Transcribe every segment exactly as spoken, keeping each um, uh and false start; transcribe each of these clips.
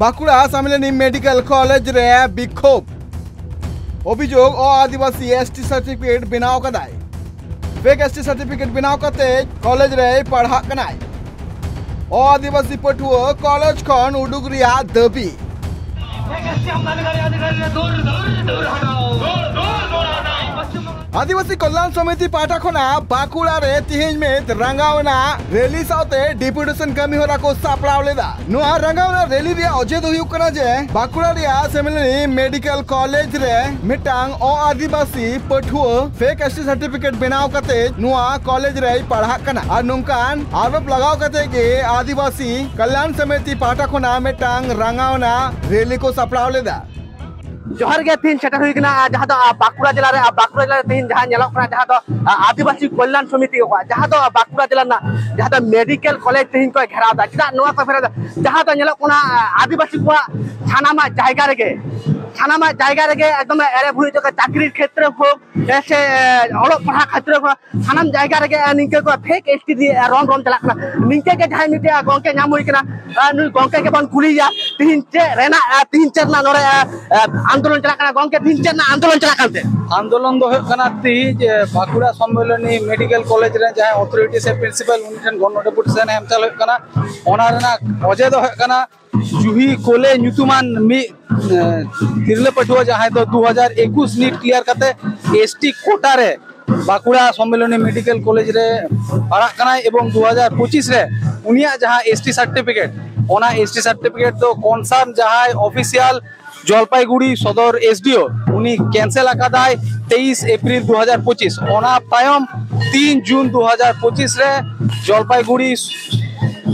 Bankura ᱥᱟᱢᱤᱞᱟᱱᱤ medical college ᱨᱮ ᱵᱤᱠᱷᱳᱵ᱾ ᱚᱵᱷᱤᱡᱳᱜᱽ, ᱚ ᱟᱹᱫᱤᱵᱟᱹᱥᱤ S T certificate ᱵᱮᱱᱟᱣ ᱠᱟᱫᱟᱭ᱾ ᱯᱷᱮᱠ ᱮᱥ ᱴᱤ ᱥᱟᱨᱴᱤᱯᱷᱤᱠᱮᱴ ᱵᱮᱱᱟᱣ ᱠᱟᱛᱮ ᱠᱚᱞᱮᱡᱽ ᱨᱮᱭ ᱯᱟᱲᱦᱟᱜ ᱠᱟᱱᱟᱭ᱾ ᱚ ᱟᱹᱫᱤᱵᱟᱹᱥᱤ ᱯᱟᱹᱴᱷᱩᱣᱟᱹ ᱠᱚᱞᱮᱡᱽ ᱠᱷᱚᱱ ᱩᱰᱩᱠ ᱨᱮᱭᱟᱜ ᱫᱟᱹᱵᱤ᱾ ᱟᱹᱫᱤᱵᱟᱹᱥᱤ ᱠᱚᱞᱭᱟᱱ ᱥᱚᱢᱤᱛᱤ ᱯᱟᱦᱴᱟ ᱠᱷᱚᱱᱟᱜ ᱵᱟᱸᱠᱩᱲᱟ ᱨᱮ ᱛᱤᱦᱤᱧ ᱢᱤᱫ ᱨᱟᱸᱜᱟᱣᱱᱟ ᱨᱮᱞᱤ ᱥᱟᱶᱛᱮ ᱰᱮᱯᱩᱴᱮᱥᱚᱱ ᱠᱟᱹᱢᱤ ᱦᱚᱨᱟ ᱠᱚ ᱥᱟᱯᱲᱟᱣ ᱞᱮᱫᱟ᱾ ᱱᱚᱣᱟ ᱨᱟᱸᱜᱟᱣᱱᱟ ᱨᱮᱞᱤ ᱨᱮᱭᱟᱜ ᱚᱡᱮ ᱫᱚ ᱦᱩᱭᱩᱜ ᱠᱟᱱᱟ ᱡᱮ ᱵᱟᱸᱠᱩᱲᱟ ᱨᱮᱭᱟᱜ ᱥᱮᱢᱤᱞᱟᱨᱤ ᱢᱮᱰᱤᱠᱮᱞ ᱠᱚᱞᱮᱡᱽ ᱨᱮ ᱢᱤᱫᱴᱟᱝ ᱚ ᱟᱹᱫᱤᱵᱟᱹᱥᱤ ᱯᱟᱹᱴᱷᱩᱣᱟᱹ ᱯᱷᱮᱠ ᱮᱥ ᱴᱤ ᱥᱟᱨᱴᱤᱯᱷᱤᱠᱮᱴ ᱵᱮᱱᱟᱣ ᱠᱟᱛᱮ ᱱᱚᱣᱟ ᱠᱚᱞᱮᱡᱽ ᱨᱮᱭ ᱯᱟᱲᱦᱟᱜ ᱠᱟᱱᱟ᱾ ᱟᱨ ᱱᱚᱝᱠᱟᱱ ᱟᱨᱳᱯ ᱞᱟᱜᱟᱣ ᱠᱟᱛᱮ ᱜᱮ ᱟᱹᱫᱤᱵᱟᱹᱥᱤ ᱠᱚᱞᱭᱟᱱ ᱥᱚᱢᱤᱛᱤ ᱯᱟᱦᱴᱟ ᱠᱷᱚᱱᱟᱜ ᱢᱤᱫᱴᱟᱝ ᱨᱟᱸᱜᱟᱣᱱᱟ ᱨᱮᱞᱤ ᱠᱚ ᱥᱟᱯᱲᱟᱣ ᱞᱮᱫᱟ᱾ ᱡᱚᱦᱟᱨ ᱜᱮ, ᱛᱤᱦᱤᱧ ᱥᱮᱴᱮᱨ ᱦᱩᱭ ᱠᱟᱱᱟ, ᱟᱨ ᱡᱟᱦᱟᱸ ᱫᱚ, ᱟᱨ ᱵᱟᱸᱠᱩᱲᱟ ᱡᱮᱞᱟ ᱨᱮ, ᱟᱨ ᱵᱟᱸᱠᱩᱲᱟ ᱡᱮᱞᱟ ᱨᱮ ᱛᱤᱦᱤᱧ ᱡᱟᱦᱟᱸ ᱧᱮᱞᱚᱜ ᱠᱟᱱᱟ, ᱡᱟᱦᱟᱸ ᱫᱚ, ᱟᱨ ᱟᱹᱫᱤᱵᱟᱹᱥᱤ ᱠᱚᱞᱭᱟᱱ ᱥᱚᱢᱤᱛᱤ ᱠᱚᱣᱟᱜ, ᱡᱟᱦᱟᱸ ᱫᱚ ᱵᱟᱸᱠᱩᱲᱟ ᱡᱮᱞᱟ ᱨᱮᱱᱟᱜ ᱡᱟᱦᱟᱸ ᱫᱚ ᱢᱮᱰᱤᱠᱮᱞ ᱠᱚᱞᱮᱡᱽ ᱛᱤᱦᱤᱧ ᱠᱚ ᱜᱷᱮᱨᱟᱣ ᱮᱫᱟ᱾ ᱪᱮᱫᱟᱜ ᱱᱚᱣᱟ ᱠᱚ ᱜᱷᱮᱨᱟᱣ ᱮᱫᱟ? ᱡᱟᱦᱟᱸ ᱫᱚ ᱧᱮᱞᱚᱜ ᱠᱟᱱᱟ, ᱟᱨ ᱟᱹᱫᱤᱵᱟᱹᱥᱤ ᱠᱚᱣᱟᱜ ᱥᱟᱱᱟᱢᱟᱜ ᱡᱟᱭᱜᱟ ᱨᱮᱜᱮ, ᱥᱟᱱᱟᱢᱟᱜ ᱡᱟᱭᱜᱟ ᱨᱮᱜᱮ ᱮᱠᱫᱚᱢ ᱮᱲᱮ ᱵᱷᱩᱲᱤ ᱛᱟᱠᱚ, ᱪᱟᱹᱠᱨᱤ ᱠᱷᱮᱛᱨᱮ ᱦᱳᱠ, ᱥᱮ ᱚᱞᱚᱜ ᱯᱟᱲᱦᱟᱜ ᱠᱷᱮᱛᱨᱮ ᱦᱳᱠ, ᱥᱟᱱᱟᱢ ᱡᱟᱭᱜᱟ ᱨᱮᱜᱮ ᱱᱤᱝᱠᱟᱹ ᱠᱚ ᱯᱷᱮᱠ ᱮᱥ ᱴᱤ ᱨᱚᱝ ᱨᱚᱝ ᱪᱟᱞᱟᱜ ᱠᱟᱱᱟ᱾ ᱱᱤᱝᱠᱟᱹ ᱜᱮ ᱡᱟᱦᱟᱸᱭ ᱢᱤᱫᱴᱮᱡ ᱜᱚᱝᱠᱮ ᱧᱟᱢ ᱦᱩᱭ ᱠᱟᱱᱟ, ᱟᱨ ᱱᱩᱭ ᱜᱚᱝᱠᱮ ᱜᱮᱵᱚᱱ ᱠᱩᱞᱤᱭᱮᱭᱟ, ᱛᱤᱦᱤᱧ ᱪᱮᱫ ᱨᱮᱱᱟᱜ, ᱟᱨ ᱛᱤᱦᱤᱧ ᱪᱮᱫ ᱨᱮᱱᱟᱜ ᱱᱚᱰᱮ, ᱟᱨ, ᱟᱨ, ᱟᱱᱫᱳᱞᱚᱱ ᱪᱟᱞᱟᱜ ᱠᱟᱱᱟ? ᱜᱚᱝᱠᱮ, ᱛᱤᱦᱤᱧ ᱪᱮᱫ ᱨᱮᱱᱟᱜ ᱟᱱᱫᱳᱞᱚᱱ ᱪᱟᱞᱟᱜ ᱠᱟᱱ ᱛᱮ? ᱟᱱᱫᱳᱞᱚᱱ ᱫᱚ ᱦᱩᱭᱩᱜ ᱠᱟᱱᱟ, ᱛᱤᱦᱤᱧ, ᱮ, ᱵᱟᱸᱠᱩᱲᱟ ᱥᱚᱢᱢᱮᱞᱚᱱᱤ ᱢᱮᱰᱤᱠᱮᱞ ᱠᱚᱞᱮᱡᱽ ᱨᱮᱱ ᱡᱟᱦᱟᱸᱭ ᱚᱛᱷᱚᱨᱤᱴᱤ ᱥᱮ ᱯᱨᱤᱱᱥᱤᱯᱟᱞ, ᱩᱱᱤ ᱴᱷᱮᱱ ᱜᱚᱱᱚ ᱰᱮᱯᱩᱴᱮᱥᱚᱱ ᱮᱢ ᱪᱟᱞ ᱦᱩᱭᱩᱜ ᱠᱟᱱᱟ᱾ ᱚᱱᱟ ᱨᱮᱱᱟᱜ ᱚᱡᱮ ᱫᱚ ᱦᱩᱭᱩᱜ ᱠᱟᱱᱟ, ᱡᱩᱦᱤ ᱠᱳᱞᱮ ᱧᱩᱛᱩᱢᱟᱱ ᱢᱤᱫ, ᱮ, ᱛᱤᱨᱞᱟᱹ ᱯᱟᱹᱴᱷᱩᱣᱟᱹ, ᱡᱟᱦᱟᱸᱭ ᱫᱚ ᱫᱩ ᱦᱟᱡᱟᱨ ᱮᱠᱩᱥ ᱱᱤᱴ ᱠᱞᱤᱭᱟᱨ ᱠᱟᱛᱮ ᱮᱥ ᱴᱤ ᱠᱳᱴᱟ ᱨᱮ ᱵᱟᱸᱠᱩᱲᱟ ᱥᱚᱢᱢᱮᱞᱚᱱᱤ ᱢᱮᱰᱤᱠᱮᱞ ᱠᱚᱞᱮᱡᱽ ᱨᱮ ᱯᱟᱲᱦᱟᱜ ᱠᱟᱱᱟᱭ, ᱮᱵᱚᱝ ᱫᱩ ᱦᱟᱡᱟᱨ ᱯᱚᱸᱪᱤᱥ ᱨᱮ ᱩᱱᱤᱭᱟᱜ ᱡᱟᱦᱟᱸ ᱮᱥ ᱴᱤ ᱥᱟᱨᱴᱤᱯᱷᱤᱠᱮᱴ, ᱚᱱᱟ ᱮᱥ ᱴᱤ ᱥᱟᱨᱴᱤᱯᱷᱤᱠᱮᱴ ᱫᱚ ᱠᱚᱱᱥᱟᱨᱱ ᱡᱟᱦᱟᱸᱭ ᱚᱯᱷᱤᱥᱤᱭᱟᱞ ᱡᱚᱞᱯᱟᱭᱜᱩᱲᱤ ᱥᱚᱫᱚᱨ ᱮᱥ ᱰᱤ ᱳ, ᱩᱱᱤ ᱠᱮᱱᱥᱮᱞ ᱟᱠᱟᱫᱟᱭ ᱛᱮᱭᱤᱥ ᱮᱯᱨᱤᱞ ᱫᱩ ᱦᱟᱡᱟᱨ ᱯᱚᱸᱪᱤᱥ᱾ ᱚᱱᱟ ᱛᱟᱭᱚᱢ ᱛᱤᱱ ᱡᱩᱱ ᱫᱩ ᱦᱟᱡᱟᱨ ᱯᱚᱸᱪᱤᱥ ᱨᱮ ᱡᱚᱞᱯᱟᱭᱜᱩᱲᱤ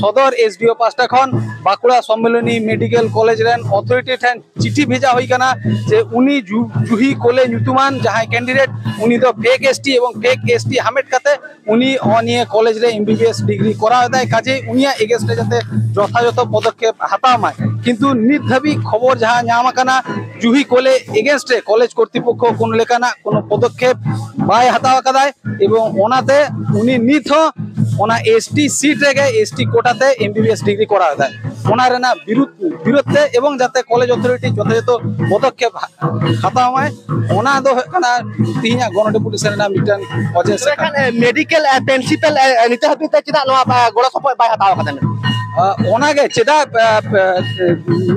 ᱥᱚᱫᱚᱨ ᱮᱥ ᱰᱤ ᱳ ᱯᱟᱦᱴᱟ ᱠᱷᱚᱱ ᱵᱟᱸᱠᱩᱲᱟ ᱥᱚᱢᱢᱮᱞᱚᱱᱤ ᱢᱮᱰᱤᱠᱮᱞ ᱠᱚᱞᱮᱡᱽ ᱨᱮᱱ ᱚᱛᱷᱚᱨᱤᱴᱤ ᱴᱷᱮᱱ ᱪᱤᱴᱷᱤ ᱵᱷᱮᱡᱟ ᱦᱩᱭ ᱠᱟᱱᱟ ᱡᱮ ᱩᱱᱤ ᱡᱩ-, ᱡᱩᱦᱤ ᱠᱳᱞᱮ ᱧᱩᱛᱩᱢᱟᱱ ᱡᱟᱦᱟᱸᱭ ᱠᱮᱱᱰᱤᱰᱮᱴ, ᱩᱱᱤ ᱫᱚ ᱯᱷᱮᱠ ᱮᱥ ᱴᱤ ᱮᱵᱚᱝ ᱯᱷᱮᱠ ᱮᱥ ᱴᱤ ᱦᱟᱢᱮᱴ ᱠᱟᱛᱮ ᱩᱱᱤ ᱱᱚᱜᱼᱚ ᱱᱤᱭᱟᱹ ᱠᱚᱞᱮᱡᱽ ᱨᱮ M B B S degree ᱠᱚᱨᱟᱣ ᱮᱫᱟᱭ, ᱠᱟᱡᱮ ᱩᱱᱤᱭᱟᱜ against ᱨᱮ ᱡᱟᱛᱮ ᱡᱚᱛᱷᱟᱡᱚᱛᱷᱚ ᱯᱚᱫᱚᱠᱷᱮᱯ ᱦᱟᱛᱟᱣ ᱢᱟᱭ᱾ ᱠᱤᱱᱛᱩ ᱱᱤᱛ ᱫᱷᱟᱹᱵᱤᱡ ᱠᱷᱚᱵᱚᱨ ᱡᱟᱦᱟᱸ ᱧᱟᱢ ᱟᱠᱟᱱᱟ, ᱡᱩᱦᱤ ᱠᱳᱞᱮ against ᱨᱮ ᱠᱚᱞᱮᱡᱽ ᱠᱚᱨᱛᱤᱯᱚᱠᱠᱷᱚ ᱠᱳᱱᱳ ᱞᱮᱠᱟᱱᱟᱜ ᱠᱳᱱᱳ ᱯᱚᱫᱚᱠᱷᱮᱯ ᱵᱟᱭ ᱦᱟᱛᱟᱣ ᱟᱠᱟᱫᱟᱭ, ᱮᱵᱚᱝ ᱚᱱᱟᱛᱮ ᱩᱱᱤ ᱱᱤᱛ ᱦᱚᱸ ᱚᱱᱟ ᱮᱥ ᱴᱤ ᱥᱤᱴ ᱨᱮᱜᱮ ᱮᱥ ᱴᱤ ᱠᱳᱴᱟ ᱛᱮ M B B S degree ᱠᱚᱨᱟᱣ ᱮᱫᱟᱭ᱾ ᱚᱱᱟ ᱨᱮᱱᱟᱜ ᱵᱤᱨᱩᱫᱷ ᱵᱤᱨᱩᱫᱷ ᱛᱮ, ᱮᱵᱚᱝ ᱡᱟᱛᱮ ᱠᱚᱞᱮᱡᱽ ᱚᱛᱷᱚᱨᱤᱴᱤ ᱡᱚᱛᱷᱟᱡᱚᱛᱷᱚ ᱯᱚᱫᱚᱠᱷᱮᱯ ᱦᱟ- ᱦᱟᱛᱟᱣ ᱢᱟᱭ, ᱚᱱᱟ ᱫᱚ ᱦᱩᱭᱩᱜ ᱠᱟᱱᱟ ᱛᱤᱦᱤᱧᱟᱜ ᱜᱚᱱᱚ ᱰᱮᱯᱩᱴᱮᱥᱚᱱ ᱨᱮᱱᱟᱜ ᱢᱤᱫᱴᱟᱝ ᱚᱡᱮ ᱥᱮ ᱛᱚᱵᱮ ᱠᱷᱟᱱ, ᱠᱟᱨᱚᱱ᱾ ᱮ, ᱢᱮᱰᱤᱠᱮᱞ, ᱮ, ᱯᱨᱤᱱᱥᱤᱯᱟᱞ, ᱮ, ᱮ, ᱱᱤᱛᱚᱜ ᱦᱟᱹᱵᱤᱡ ᱛᱮ ᱪᱮᱫᱟᱜ ᱱᱚᱣᱟ, ᱮ, ᱜᱚᱲᱚ ᱥᱚᱯᱚᱦᱚᱫ ᱵᱟᱭ ᱦᱟᱛᱟᱣ ᱟᱠᱟᱫᱟ ᱢᱮᱱᱛᱮ? ᱟ, ᱚᱱᱟᱜᱮ ᱪᱮᱫᱟᱜ, ᱟ, ᱟ,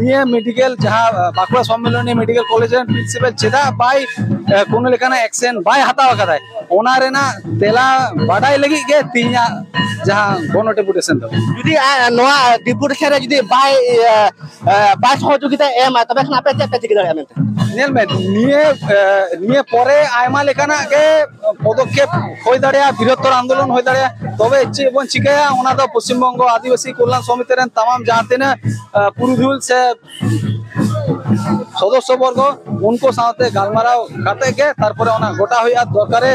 ᱱᱤᱭᱟᱹ ᱢᱮᱰᱤᱠᱮᱞ ᱡᱟᱦᱟᱸ, ᱟ, ᱵᱟᱸᱠᱩᱲᱟ ᱥᱚᱢᱢᱮᱞᱚᱱᱤ ᱢᱮᱰᱤᱠᱮᱞ ᱠᱚᱞᱮᱡᱽ ᱨᱮᱱ ᱯᱨᱤᱱᱥᱤᱯᱟᱞ ᱪᱮᱫᱟᱜ ᱵᱟᱭ, ᱟ, ᱠᱳᱱᱳ ᱞᱮᱠᱟᱱᱟᱜ ᱮᱠᱥᱮᱱ ᱵᱟᱭ ᱦᱟᱛᱟᱣ ᱟᱠᱟᱫᱟᱭ, ᱚᱱᱟ ᱨᱮᱱᱟᱜ ᱛᱮᱞᱟ ᱵᱟᱰᱟᱭ ᱞᱟᱹᱜᱤᱫ ᱜᱮ ᱛᱤᱦᱤᱧᱟᱜ ᱡᱟᱦᱟᱸ ᱜᱚᱱᱚ ᱰᱮᱯᱩᱴᱮᱥᱚᱱ ᱫᱚ᱾ ᱡᱩᱫᱤ, ᱟ, ᱱᱚᱣᱟ ᱰᱮᱯᱩᱴᱮᱥᱚᱱ ᱨᱮ ᱡᱩᱫᱤ ᱵᱟᱭ, ᱟ, ᱟ, ᱵᱟᱭ ᱥᱚᱦᱚᱡᱳᱜᱤᱛᱟ ᱮᱢᱟ, ᱛᱚᱵᱮ ᱠᱷᱟᱱ ᱟᱯᱮ ᱪᱮᱫ ᱯᱮ ᱪᱤᱠᱟᱹ ᱫᱟᱲᱮᱭᱟᱜᱼᱟ ᱢᱮᱱᱛᱮ? ᱧᱮᱞ ᱢᱮ, ᱱᱤᱭᱟᱹ, ᱟ, ᱱᱤᱭᱟᱹ ᱯᱚᱨᱮ ᱟᱭᱢᱟ ᱞᱮᱠᱟᱱᱟᱜ ᱜᱮ ᱯᱚᱫᱚᱠᱷᱮᱯ ᱦᱩᱭ ᱫᱟᱲᱮᱭᱟᱜᱼᱟ, ᱵᱨᱤᱦᱚᱛᱛᱚᱨ ᱟᱱᱫᱳᱞᱚᱱ ᱦᱩᱭ ᱫᱟᱲᱮᱭᱟᱜᱼᱟ᱾ ᱛᱚᱵᱮ ᱪᱮᱫ ᱵᱚᱱ ᱪᱤᱠᱟᱹᱭᱟ, ᱚᱱᱟ ᱫᱚ ᱯᱚᱥᱪᱤᱢ ᱵᱚᱝᱜᱚ ᱟᱹᱫᱤᱵᱟᱹᱥᱤ ᱠᱚᱞᱭᱟᱱ ᱥᱚᱢᱤᱛᱤ ᱨᱮᱱ ᱛᱟᱢᱟᱢ ᱡᱟᱦᱟᱸ ᱛᱤᱱᱟᱹᱜ, ᱟ, ᱯᱩᱨᱩᱫᱷᱩᱞ ᱥᱮ ᱥᱚᱫᱚᱥᱥᱚ ᱵᱚᱨᱜᱚ, ᱩᱱᱠᱩ ᱥᱟᱶᱛᱮ ᱜᱟᱞᱢᱟᱨᱟᱣ ᱠᱟᱛᱮ ᱜᱮ ᱛᱟᱨᱯᱚᱨᱮ ᱚᱱᱟ ᱜᱚᱴᱟ ᱦᱩᱭᱩᱜᱼᱟ᱾ ᱫᱚᱨᱠᱟᱨᱮ,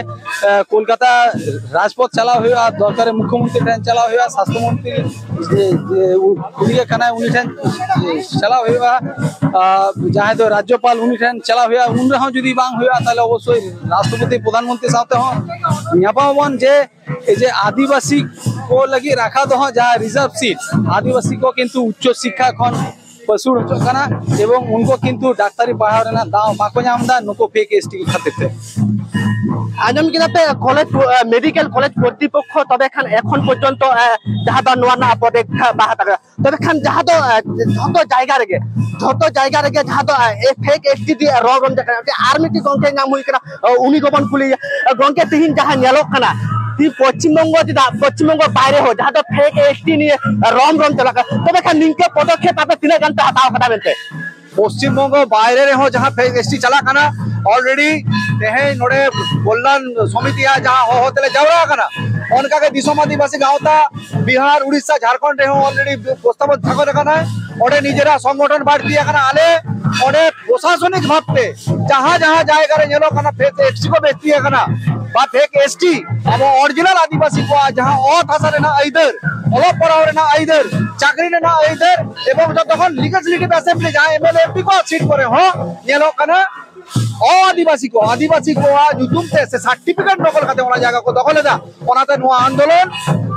ᱮ, ᱠᱳᱞᱠᱟᱛᱟ ᱨᱟᱡᱽᱯᱚᱛ ᱪᱟᱞᱟᱣ ᱦᱩᱭᱩᱜᱼᱟ, ᱫᱚᱨᱠᱟᱨᱮ ᱢᱩᱠᱷᱭᱚᱢᱚᱱᱛᱨᱤ ᱴᱷᱮᱱ ᱪᱟᱞᱟᱣ ᱦᱩᱭᱩᱜᱼᱟ, ᱥᱟᱥᱛᱷᱚ ᱢᱚᱱᱛᱨᱤ ᱡᱮ, ᱡᱮ ᱩ-, ᱩᱱᱤ ᱜᱮ ᱠᱟᱱᱟᱭ, ᱩᱱᱤ ᱴᱷᱮᱱ ᱪᱟᱞᱟᱣ ᱦᱩᱭᱩᱜᱼᱟ᱾ ᱟᱨ ᱡᱟᱦᱟᱸᱭ ᱫᱚ ᱨᱟᱡᱽᱡᱚᱯᱟᱞ, ᱩᱱᱤ ᱴᱷᱮᱱ ᱪᱟᱞᱟᱣ ᱦᱩᱭᱩᱜᱼᱟ᱾ ᱩᱱ ᱨᱮᱦᱚᱸ ᱡᱩᱫᱤ ᱵᱟᱝ ᱦᱩᱭᱩᱜᱼᱟ, ᱛᱟᱦᱚᱞᱮ ᱚᱵᱚᱥᱥᱳᱭ ᱨᱟᱥᱴᱨᱚᱯᱚᱛᱤ, ᱯᱨᱚᱫᱷᱟᱱ ᱢᱚᱱᱛᱨᱤ ᱥᱟᱶᱛᱮ ᱦᱚᱸ ᱧᱟᱯᱟᱢ ᱟᱵᱚᱱ ᱡᱮ ᱮ ᱡᱮ ᱟᱹᱫᱤᱵᱟᱹᱥᱤ ᱠᱚ ᱞᱟᱹᱜᱤᱫ ᱨᱟᱠᱷᱟ ᱫᱚᱦᱚ ᱡᱟᱦᱟᱸ ᱨᱤᱡᱟᱨᱵᱷ ᱥᱤᱴ, ᱟᱹᱫᱤᱵᱟᱹᱥᱤ ᱠᱚ ᱠᱤᱱᱛᱩ ᱩᱪᱪᱚ ᱥᱤᱠᱠᱷᱟ ᱠᱷᱚᱱ ᱯᱟᱹᱥᱩᱲ ᱦᱚᱪᱚᱜ ᱠᱟᱱᱟ ᱮᱵᱚᱝ ᱩᱱᱠᱩ ᱠᱤᱱᱛᱩ ᱰᱟᱠᱛᱟᱨᱤ ᱯᱟᱲᱦᱟᱣ ᱨᱮᱱᱟᱜ ᱫᱟᱣ ᱵᱟᱠᱚ ᱧᱟᱢ ᱮᱫᱟ ᱱᱩᱠᱩ ᱯᱷᱮᱠ ᱮᱥ ᱴᱤ ᱠᱚ ᱠᱷᱟᱹᱛᱤᱨ ᱛᱮ᱾ ᱟᱸᱡᱚᱢ ᱠᱮᱫᱟ ᱯᱮ ᱠᱚᱞᱮᱡᱽ, ᱢᱮᱰᱤᱠᱮᱞ ᱠᱚᱞᱮᱡᱽ ᱠᱚᱨᱛᱨᱤᱯᱚᱠᱠᱷᱚ ᱛᱚᱵᱮ ᱠᱷᱟᱱ ᱮᱠᱷᱚᱱ ᱯᱚᱨᱡᱚᱱᱛᱚ, ᱮ, ᱡᱟᱦᱟᱸ ᱫᱚ ᱱᱚᱣᱟ ᱨᱮᱱᱟᱜ ᱯᱚᱫᱚᱠᱷᱮᱯ ᱵᱟᱭ ᱦᱟᱛᱟᱣ ᱠᱟᱫᱟ᱾ ᱛᱚᱵᱮ ᱠᱷᱟᱱ ᱡᱟᱦᱟᱸ ᱫᱚ, ᱮ, ᱡᱷᱚᱛᱚ ᱡᱟᱭᱜᱟ ᱨᱮᱜᱮ, ᱡᱷᱚᱛᱚ ᱡᱟᱭᱜᱟ ᱨᱮᱜᱮ ᱡᱟᱦᱟᱸ ᱫᱚ, ᱮ, ᱯᱷᱮᱠ ᱮᱥ ᱴᱤ ᱫᱤᱭᱮ ᱨᱚᱲ ᱨᱚᱲ ᱪᱟᱞᱟᱜ ᱠᱟᱱᱟ᱾ ᱟᱨ ᱢᱤᱫᱴᱤᱡ ᱜᱚᱝᱠᱮ ᱧᱟᱢ ᱦᱩᱭ ᱠᱟᱱᱟ, ᱮ, ᱩᱱᱤ ᱜᱮᱵᱚᱱ ᱠᱩᱞᱤᱭᱮᱭᱟ᱾ ᱮ, ᱜᱚᱝᱠᱮ, ᱛᱤᱦᱤᱧ ᱡᱟᱦᱟᱸ ᱧᱮᱞᱚᱜ ᱠᱟᱱᱟ, ᱛᱤᱦᱤᱧ ᱯᱚᱥᱪᱤᱢ ᱵᱚᱝᱜᱚ ᱪᱮᱫᱟᱜ, ᱯᱚᱥᱪᱤᱢ ᱵᱚᱝᱜᱚ ᱵᱟᱭᱨᱮ ᱦᱚᱸ ᱡᱟᱦᱟᱸ ᱫᱚ ᱯᱷᱮᱠ ᱮᱥ ᱴᱤ ᱱᱤᱭᱮ ᱨᱚᱢ ᱨᱚᱢ ᱪᱟᱞᱟᱜ ᱠᱟᱱᱟ, ᱛᱚᱵᱮ ᱠᱷᱟᱱ ᱱᱤᱝᱠᱟᱹ ᱯᱚᱫᱚᱠᱷᱮᱯ ᱟᱯᱮ ᱛᱤᱱᱟᱹᱜ ᱜᱟᱱ ᱯᱮ ᱦᱟᱛᱟᱣ ᱠᱟᱫᱟ ᱢᱮᱱᱛᱮ? ᱯᱚᱥᱪᱤᱢ ᱵᱚᱝᱜᱚ ᱵᱟᱭᱨᱮ ᱨᱮᱦᱚᱸ ᱡᱟᱦᱟᱸ ᱯᱷᱮᱠ ᱮᱥ ᱴᱤ ᱪᱟᱞᱟᱜ ᱠᱟᱱᱟ, already ᱛᱮᱦᱮᱧ ᱱᱚᱰᱮ ᱠᱚᱞᱞᱟᱱ ᱥᱚᱢᱤᱛᱤᱭᱟᱜ ᱡᱟᱦᱟᱸ ᱦᱚᱦᱚ ᱛᱮᱞᱮ ᱡᱟᱣᱨᱟ ᱟᱠᱟᱱᱟ, ᱚᱱᱠᱟᱜᱮ ᱫᱤᱥᱚᱢ ᱟᱹᱫᱤᱵᱟᱹᱥᱤ ᱜᱟᱶᱛᱟ ᱵᱤᱦᱟᱨ, ᱩᱲᱤᱥᱥᱟ, ᱡᱷᱟᱲᱠᱷᱚᱸᱰ ᱨᱮᱦᱚᱸ already ᱯᱨᱚᱥᱛᱟᱵ ᱛᱷᱟᱠᱚᱛ ᱟᱠᱟᱱᱟ᱾ ᱚᱸᱰᱮ ᱱᱤᱡᱮᱨᱟᱜ ᱥᱚᱝᱜᱚᱴᱷᱚᱱ ᱵᱟᱹᱲᱛᱤ ᱟᱠᱟᱱᱟ᱾ ᱟᱞᱮ ᱚᱸᱰᱮ ᱯᱨᱚᱥᱟᱥᱚᱱᱤᱠ ᱵᱷᱟᱵᱽᱛᱮ ᱡᱟᱦᱟᱸ ᱡᱟᱦᱟᱸ ᱡᱟᱭᱜᱟ ᱨᱮ ᱧᱮᱞᱚᱜ ᱠᱟᱱᱟ ᱯᱷᱮᱠ ᱮᱥ ᱴᱤ ᱠᱚ ᱵᱮᱥᱛᱤ ᱟᱠᱟᱱᱟ ᱵᱟ ᱯᱷᱮᱠ ᱮᱥ ᱴᱤ, ᱟᱵᱚ ᱚᱨᱤᱡᱤᱱᱟᱞ ᱟᱹᱫᱤᱵᱟᱹᱥᱤ ᱠᱚᱣᱟᱜ ᱡᱟᱦᱟᱸ ᱚᱛ ᱦᱟᱥᱟ ᱨᱮᱱᱟᱜ ᱟᱹᱭᱫᱟᱹᱨ, ᱚᱞᱚᱜ ᱯᱟᱲᱦᱟᱣ ᱨᱮᱱᱟᱜ ᱟᱹᱭᱫᱟᱹᱨ, ᱪᱟᱹᱠᱨᱤ ᱨᱮᱱᱟᱜ ᱟᱹᱭᱫᱟᱹᱨ ᱮᱵᱚᱝ ᱡᱚᱛᱚ ᱠᱷᱚᱱ ᱞᱮᱡᱤᱥᱞᱮᱴᱤᱵᱷ ᱮᱥᱮᱢᱵᱞᱤ ᱡᱟᱦᱟᱸ M L A M P ᱠᱚᱣᱟᱜ ᱥᱤᱴ ᱠᱚᱨᱮ ᱦᱚᱸ ᱧᱮᱞᱚᱜ ᱠᱟᱱᱟ ᱚ ᱟᱹᱫᱤᱵᱟᱹᱥᱤ ᱠᱚ, ᱟᱹᱫᱤᱵᱟᱹᱥᱤ ᱠᱚᱣᱟᱜ ᱧᱩᱛᱩᱢ ᱛᱮ ᱥᱮ ᱥᱟᱨᱴᱤᱯᱷᱤᱠᱮᱴ ᱱᱚᱠᱚᱞ ᱠᱟᱛᱮ ᱚᱱᱟ ᱡᱟᱭᱜᱟ ᱠᱚ ᱫᱚᱠᱷᱚᱞ ᱮᱫᱟ᱾ ᱚᱱᱟᱛᱮ ᱱᱚᱣᱟ ᱟᱱᱫᱳᱞᱚᱱ